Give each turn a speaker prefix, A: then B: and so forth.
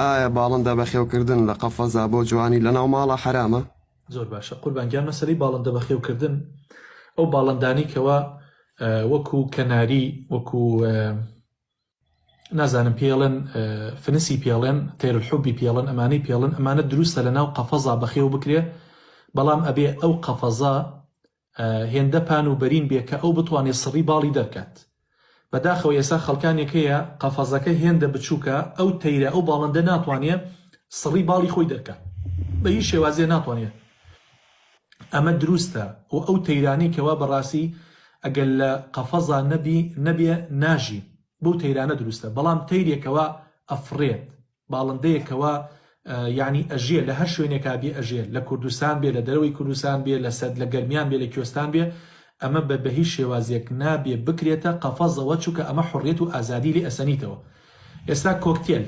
A: ئایا باڵندە بەخێوکردن لە قەفەزا بۆ جوانی لەناو ماڵا حەرامە؟
B: زۆر باشە قوربان گیان مەسەلەی باڵندە بەخێوکردن ئەو باڵندانەی کەوا وەکو کەناری وەکو نازانم پێڵێن فنسی پێڵێن تێر الحبی پێڵن ئەمانەی پێڵن ئەمانە دروستە لە ناو قەفەزا بەخێو بکرێ بەڵام ئەبێ ئەو قەفەزە هێندە پان و بەرین بێ کە ئەو بتوانێ سڕی باڵی دەرکات. بەداخەوە ئێستا خەڵکانێک هەیە قەفەزەکە هێندە بچووکە ئەو تەیرە ئەو باڵندە ناتوانێ سڕی باڵی خۆی دەرکات. بە هیچ شێوازێ ناتوانێ. ئەمە دروستە و ئەو تەیرانەی کەوا بەڕاستی ئەگەر لە قەفەزا نەبی نەبێ ناژین بەو تەیرانە دروستە بەڵام تەیرێک کەوا ئەفڕێت باڵندەیەک کەوا یانی ئەژێ لە هەر شوێنێکا بێ ئەژێ لە کوردستان بێ لە دەرەوەی کوردستان بێ لە سەد لە گەرمیان بێ لە کوێستان بێ ئەمە بە بە هیچ شێوازێک نابێ بکرێتە قەفەزەوە چونکە ئەمە حوڕیەت و ئازادی لێ ئەسەنیتەوە ئێستا کۆکتێل.